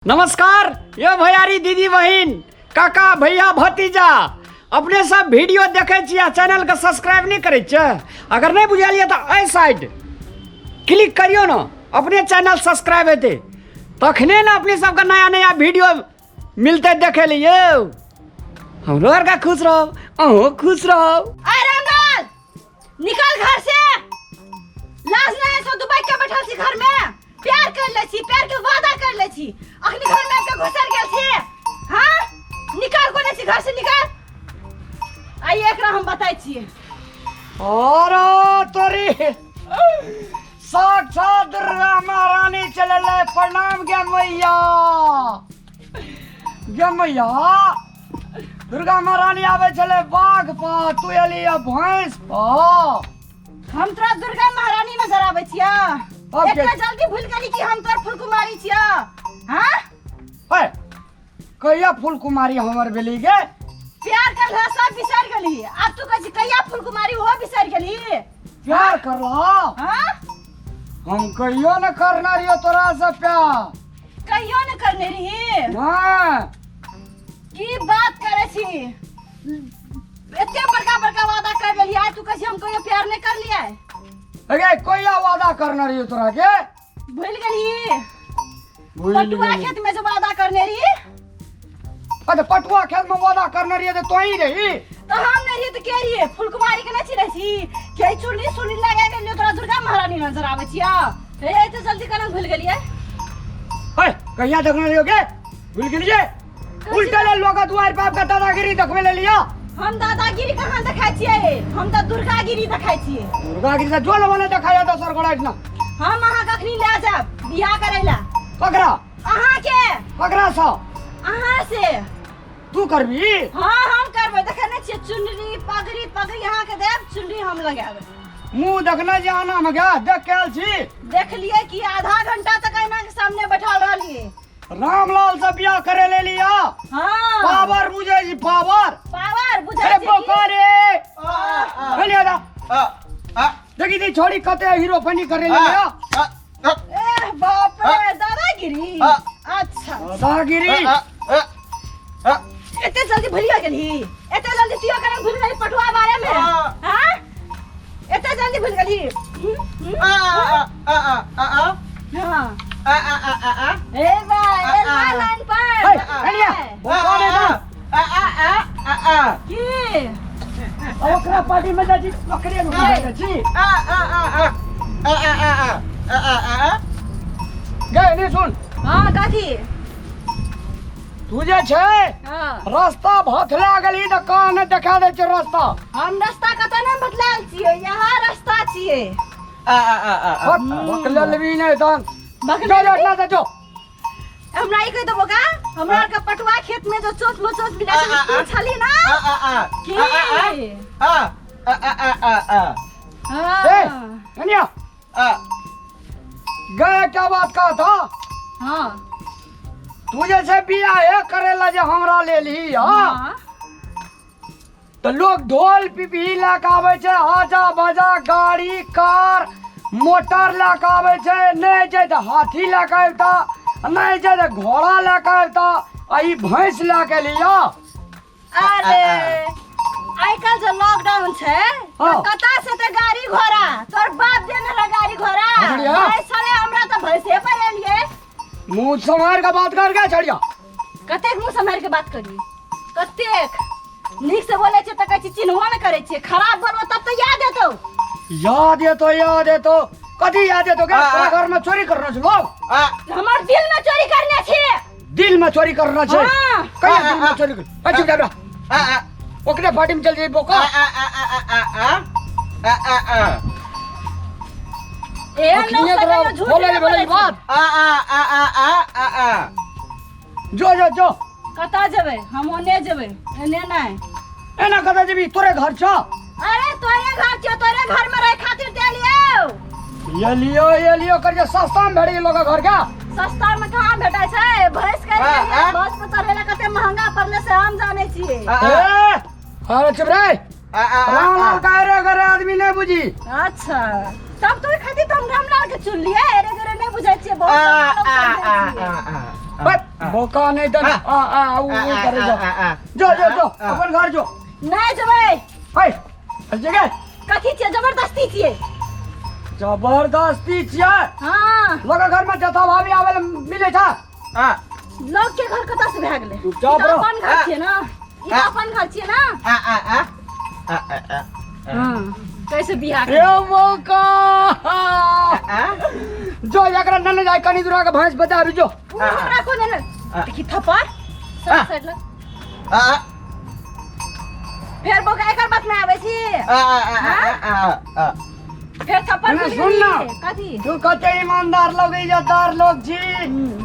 नमस्कार यो भैयारी दीदी बहिन काका भैया भतीजा अपने सब वीडियो देखे छी आ चैनल के सब्सक्राइब नहीं करे छियै। अगर नहीं बुझल ये तो एहि साइड क्लिक करियो ना अपने चैनल सब्सक्राइब हेतै तखने ने अपने सबके नया नया वीडियो मिलते देखे लिए हमरो आरके खुश रहब अहूँ खुश रहब। अरे रामलाल, निकल घर से। लाज नहीं सो दुबई के बैठल छी घर में। प्यार कर ले छी, प्यार के वादा कर ले छी, अखनी घर में आके घुसर गेल छी। हां, निकाल कोने छी घर से निकाल। आई एकरा हम बताई छी। और तोरी साक्षात दुर्गा महारानी चलल। प्रणाम गे मैया, गे मैया। दुर्गा महारानी आबै छलै बाघ पर, तू एली भैंस पर। हम तोरा दुर्गा महारानी नजर आबै छिया? इतना जल्दी भूल गेली कि हम तोर फूल कुमारी छिया? हां। ए, कहिया फूल कुमारी हमर भेली गे? प्यार करला सब बिसर गेली, आब तू कहै छी कहिया फूल कुमारी, ओहो बिसर गेली। प्यार करला? हां। हम कहियो न करना रहियो तोरा से प्यार। कहियो न करने रही? ना। की बात करे छी, एते बड़का बड़का वादा कर लेली, आइ तू कहै छी हम कहियो प्यार नहीं कर लिया। अगे कहिया वादा करना रहियो तोरा के? भूल गेली? भूल पटुआ गेली। खेत में जो वादा करने रही। अच्छा, पटुआ खेत में वादा करने रहिए तो तोही रही? तो हम नहीं रही तो के रहिए? फुलकुमारी के नहीं चिन्है छी के? चुन्नी सुनी लगा गेलियो, तोरा दुर्गा महारानी नजर आबै छिया। हे, एते जल्दी केना भूल गेलियै? हे, कहिया देखने रहियो के भूल गेलियै? उल्टा ले लोग दुआर पे आपका दादागिरी देखबे ले लिया। हम दादागिरी कहाँ देखाइ छियै? हम तऽ दुर्गागिरी देखाइ छियै। दुर्गागिरी से जो लोगों ने देखाया दोसर गोड़ा इतना। हम अहाँ कखनी ले जायब बियाह करै ला। ककरा? अहाँ के। ककरा सँ? अहाँ से। तू करबी? हाँ, हम करबै। देखे नहि छियै चुनरी पगड़ी, पगड़ी अहाँ के देब, चुनरी हम लगायब। मुंह देखने जे आना में गया देख के आयल छी। देखलियै कि आधा घंटा तक ऐना के सामने बैठल रहलियै। रामलाल से बियाह करे ले लिया। हाँ। पावर बुझे छी, पावर। पावर बुझे अरे छी। बोका रे, चलिए दा। देखी दी छोड़ी कते हीरो फनी करे ले लिया। ए बाप रे, दादागिरी। अच्छा। दादागिरी। एते जल्दी भूलिया गेलही? एते जल्दी तियो केना भूल गेली पटुआ बारे में? हाँ, एते जल्दी भूल गेली? हाँ, ए बा ए बा लाइन पर। ए, चलिए बोका रे दा। की? ओकरा पार्टी में जाइ छी, ओकरे में जाइ छी। गे नहीं सुन। हाँ, कथी? तू जे छै रास्ता भथला गेली तऽ कान देखा दै छै रास्ता। हम रास्ता कतऽ नहि बदलायल छियै, यहाँ रास्ता छियै। बकलेलबी नहि तहन। बकलेलबी? जो जो ना जो। हमरा ई कहि देबो का, हमरा आर के पटुआ खेत में जो चोच मोचोच मिला छली, तू छली ना की? ए कन्या गए, क्या बात कहा था? हाँ। तू जैसे बियाह करेला जे हमरा ले ली, हाँ, तो लोग ढोल पिपही लए के आबै छै, आजा बाजा गाड़ी कार मोटर लए के आबै छै, नहि छै तऽ हाथी लए के अबिता, नहि छै तऽ घोड़ा लए के अबिता, आ ई भैंस लए के लिया। अरे, आइ काल्हि जे लॉकडाउन छै तऽ कतऽ से तऽ गाड़ी घोड़ा? तोर बाप देने रहे गाड़ी घोड़ा? बढ़िया। भैंस छलै हमरा तऽ भैंसे पर एलियै। मुँह सम्हार के बात कर के छड़िया। कतेक मुँह सम्हारि के बात करी? कतेक नीक से बोलै छियै तऽ कहै छी चिन्हबो नहि करै छियै, खराब बोलबो तब तऽ याद एतौ। याद एतो, याद एतो, कथी याद एतो के? तोरा घर में चोरी करना छै लोग? हमर दिल में चोरी करने छी। दिल में चोरी करना छै? हाँ। कहिया दिल में चोरी कर? ए, चुप जा बा। ओकरे पार्टी में चल जाई बोका। एहन लोग अखनिये से तोरा कहियो झूठ बोले नहि बोले बोलै छै। बात। जो जो जो। कतऽ जेबै हम? ओने जेबै, एने नहि। एना कतऽ जेबी? तोरे घर छौ। अरे, तोरे घर छौ, तोरे घर में रहे खातिर देलियौ। ये लियो, ये लियो कर जे सस्ता में भेट गेलो घर का। सस्ता में कहाँ भेटै छै? भैंस के भैंस पर चढ़े ला कते महंगा पड़ले से हम जानै छियै। ए, अरे चुप रे, रामलाल का रे घरे आदमी नहीं बुझी। अच्छा, तब तो खातिर तो हम रामलाल के चुन लियै। अरे घरे नहीं बुझै छियै, बहुत लोग समझै छियै। बस। मौका नहीं दे आ आ उ उ करे जो जो जो जो अपन घर जो। नहीं जेबै। हाय जगह। कथी छियै? जबरदस्ती छियै। जबरदस्ती छियै? हाँ। लोग घर में जता भाभी आवे ले मिले छा। लोग के घर कतऽ से भए गेलै? चुपचाप ई तऽ रह। अपन घर छियै ना, ई तऽ अपन घर छियै ना। हाँ, कैसे बियाह ए मौका जो एकरा नने जाय कनी दूर के भैंस बता जो। उ हमरा को ने देखी थप्पड़ सब साइड लग। फेर बोका एकर बात में आबै छी। फेर थप्पड़ नहीं, मिल सुन ना। गेली। कथी? तू कते ईमानदार लोग इज्जतदार लोग छी,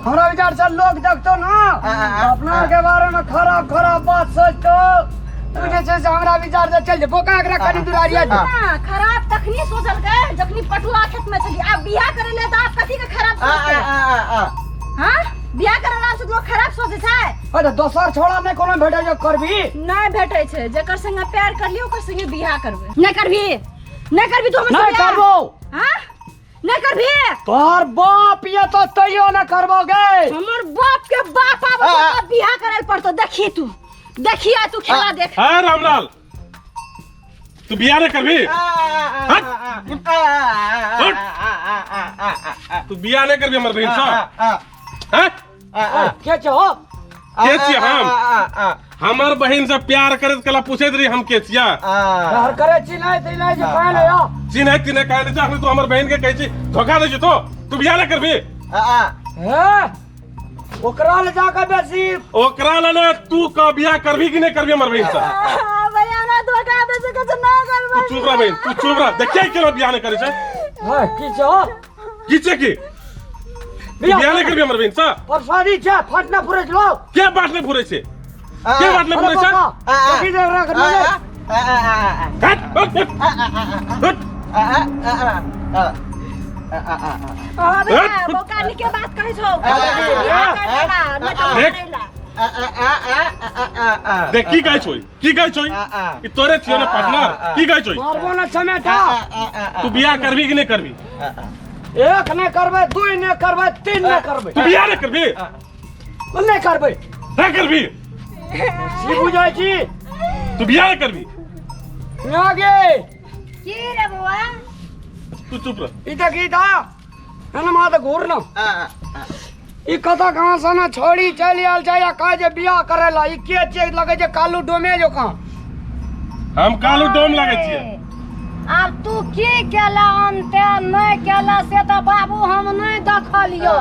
हमरा विचार से लोग देखतो ना अपना के बारे में खराब खराब बात सोचतो। तू जे छै से हमरा विचार से चल जे बोका एकरा कनी दुरारिया दे। ना, खराब तखनी सोचलकै जखनी पटुआ खेत में छली। आब बियाह करे ले तऽ आब कथी के खराब सोचतै? हाँ, बियाह करे ला से लोग खराब सोचै छै। अरे दोसर छोड़ा नहीं कोनो भेटै जो करबी? नहीं भेटै छै, जेकर संगे प्यार करली ओकर संगे बियाह करबै। नहीं करबी, नहीं करबी तू हमर नहीं संगे बियाह? करबो। हाँ, नहीं करबी? तोहर बाप ये तो तैयो न करबो गे। हमर बाप के बाप आबो तो बियाह करे पड़तो। देखी तू, देखी आ तू खेला देख। हाँ रामलाल, तू बियाह नहीं करबी? तू बियाह नहीं करबी हमर बहिन सँ? हैं? के छो? के छियै हम? हमर बहिन से प्यार करैत कला पूछैत रही हम के छियै। प्यार करे छी नहीं त नहीं जे कहले यो। चिन्है तिन्है कहले छै, अखनी तू हमर बहिन के कहै छी धोखा दै छी तो। तू बियाह नहीं करबी? हे ओकरा ले जाके बेसी ओकरा ले ले तू का बियाह करबी कि नहीं करबी हमर बहिन से? भैया ना धोखा दे सके छै, ना करबै। तू चुप रह बहिन, तू चुप रह। देखिए केना बियाह नहीं करै छै। हे की छो? की छै की? तू बियाह नहीं करबी हमर बहिन से? परसादी छै, फटना फुरै छै लोग। के बात नहीं फुरै छै? के बात नहीं फुरै छै? देखी दे रख ले। हट, हट, हट, हट। हाँ भैया, बोका निके बात कहै छौ। बियाह कर लेला, नहि तऽ देख। मरैला। देख की कहै छौ, की कहै छौ? ई तोरे छियौ ने पार्टनर, की कहै छौ? मारबो न चमेटा। तू बियाह करबी कि नहीं करबी? एक नहीं करबै, दुई नहीं करबै, तीन नहीं करबै। तू बियाह नहीं करबी? नहीं करबै। नहीं करबी? की बुझै छी? तू बियाह नहीं करबी? आगे। की रे बौआ? तू चुप रह। ई देख, ई दा एना मा तऽ घूर न। ई कतऽ कहाँ से ने छोड़ी चलि आयल छै आ कहै छै बियाह करै ला। ई के छियै? लगै छै कालू डोमे जकाँ। हम कालू डोम लगै छियै। आब तू की केला अनते नहि केला से तऽ बाबू हम नहि देखलियो,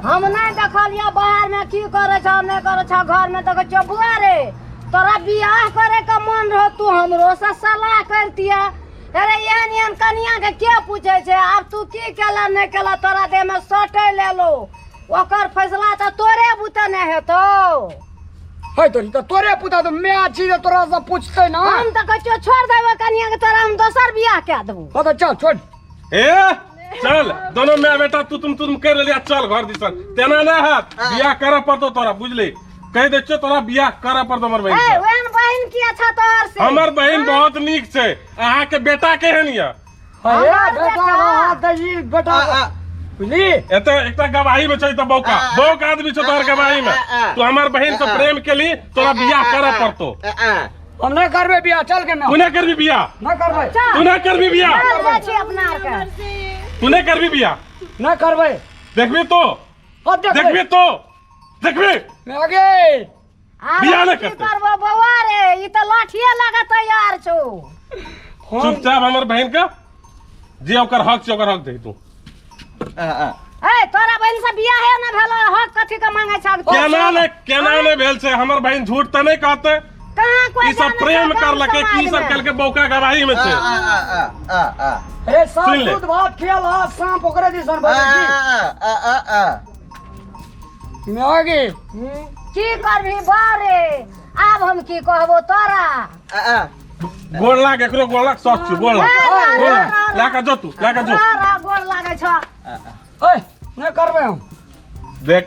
हम नहि देखलियो बाहर में की करै छौ नहि करै छौ। घर में देखै छियौ बुआ रे, तोरा बियाह करे के मन रहो तू हमरो से सलाह करतिया। अरे एहन एहन कनिया के के पूछै छै? आब तू की केला नहि केला तोरा देह में सटै लेलो, ओकर फैसला तऽ तोरे बुते नहि हेतौ। है तोरी तऽ तोरे पुता तऽ माय छी तऽ तोरा से पूछतै ना। हम तऽ कहै छियौ छोड़ देबै कनिया के, तोरा हम दोसर बियाह कए देबौ। हँ तऽ चल छोड़। ए चल दोनों माय बेटा तू तुम तुम कर लिया, चल घर दिसन। तेना ना हाथ बियाह करे पड़तो तोरा, बुझली? कह दे छियौ तोरा बियाह करे पड़तो हमर बहिन ए से। ओहन बहिन की अच्छा तोहर से? हमर बहिन बहुत नीक छै। अहाँ के बेटा केहन यऽ? हे हमर बेटा बेटा। हाथ दै ई बेटा बुझली? एते एकटा गवाही में छै तऽ बौका बौक आदमी छौ तोहर गवाही में। तू हमर बहिन से प्रेम केली तोरा बियाह करे पड़तो। हम नहीं करबै बियाह, चल के ना। तू नहीं करबी बियाह? नहीं करबै। तू नहीं करबी बियाह? चल जाइ छी अपना आर के। तू नहीं करबी बियाह? नहीं करबै। देखबी तो? अब देखबै। देखबी तो? देखबी? आगे। आब बियाह नहि की करतै। करबो बौआ रे, ई तऽ लाठिए लगा तैयार छौ। चुपचाप हमर बहिन के जे ओकर हक छै ओकर हक दे तू। ए तोरा बहिन से बियाह है ना भेलो, हक कथी के मांगे छ? केना ने केना ने भेल छै? हमर बहिन झूठ तऽ नहीं कहते। कहाँ कोई ई सब जाने छै प्रेम गाम करलकै की समाज सब में? केलकै बौका गवाही में छै। अरे साँप सुन ले। दूध भात खियाल हा, साँप ओकरे दिसन बजै छी। आगे। की करबी बारे, आब हम की कहबो तोरा? गोड़ लाग, एकरो गोड़ लाग, शौक छी गोड़ लाग, गोड़ लाग, ला के जो तू, ला के जो। रा गोड़ लागै छ। ओए नहीं करबै हम। देख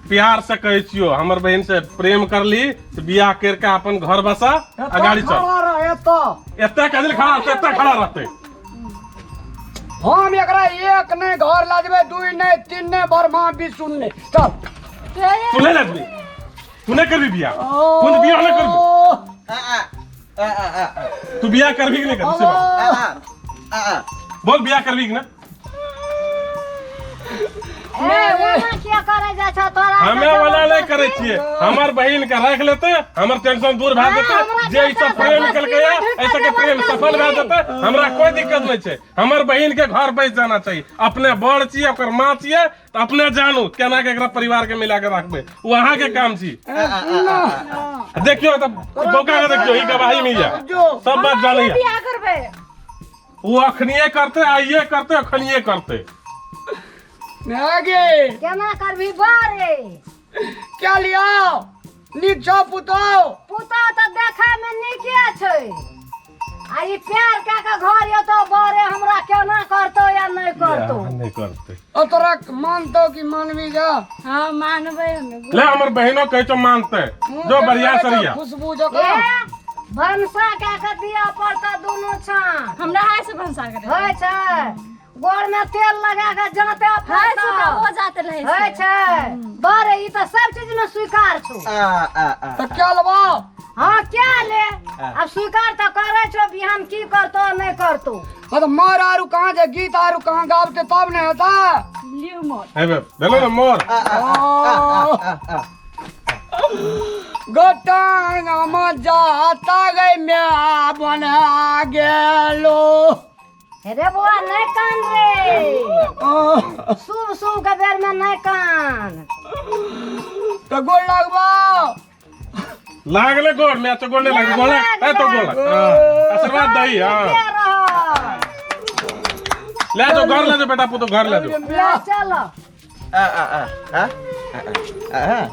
प्यार से कहै छियो, हमर बहिन से प्रेम करली तऽ बियाह कर के अपन घर बसा आ गाड़ी चल। खड़ा रह एतऽ। एते कदिल खड़ा रहतै, एते खड़ा रहतै। हम एकरा एक नहीं घर ला जेबै, दुई नहीं, तीन नहीं, बर्मा विष्णु नहीं। चल। तू नहीं लजबी, तू नहीं करबी बियाह, तू बियाह नहीं करबी, तू बियाह करबी कि नहीं करबी से बोल। बोल बियाह करबी कि ना? ए ओना किया करे जाइ छ तोरा? हमे वाला नहीं करे छियै, हमर बहिन के राख लेते, हमर टेंशन दूर भए जेतै। जे ई सब प्रेम केलकै या ऐसा के प्रेम सफल भए जेतै, हमरा कोई दिक्कत नहीं छै। हमर बहिन के घर बैस जाना चाहिए। अपने बड़ छियै, ओकर माँ छियै, तऽ अपने जानू केना के एकरा परिवार के मिला के राखबै, ओ अहाँ के काम छी। देखियौ तऽ बौका के देखियौ, ई गवाही में या सब बात जानैया। बियाह करबै। ओ अखनिये करते, आइये करते, अखनिये करते। गे केना करबी बारे? क्या लिया नीक छौ पुतौ? पुतौ तऽ देखै मे नीके छै, आ ई प्यार कए के घर एतौ बरे, हमरा केना करतौ या नहि करतौ? बियाह नहीं करते। ओ तोरा मानतौ कि मानबी जा? हाँ, मानबै हमे। ले, हमर बहिनो कहै छौ मानते, जो बढ़िया सरिया। खुशबू जकाँ। ए भनसा कए के दिअ पड़तौ दुनू छान। हमरा हाथ से भनसा करे होइ छै, गोर में तेल लगा के जाते हाथ से पड़तौ। हो जाते रहे। होइ छै बरे, ई तऽ सब चीज में स्वीकार छौ। तऽ क्या लेबौ? हाँ, क्या ले, अब स्वीकार तऽ करै छौ, बिहान की करतौ नहि करतौ। हाँ तऽ मोर आरू कहाँ छै? गीत आरू कहाँ गाबते तब ने हेतै। लिउ मोर। हे बे, भेलो ने मोर। गोटांग जाता गई म्या बना गेलो। रे बौआ, नहि कान रे, शुभ शुभ के बेर में नहि कान। तऽ गोर लगबौ। लागले गोड़ में तो गोड़ नहीं लागे, गोड़ ए तो गोड़ लाग। हाँ, आशीर्वाद दही। हाँ। नीके रह। ले जाओ घर, ले जाओ बेटा पुतो घर ले जाओ। ले चलो। आ आ आ आ आ आ।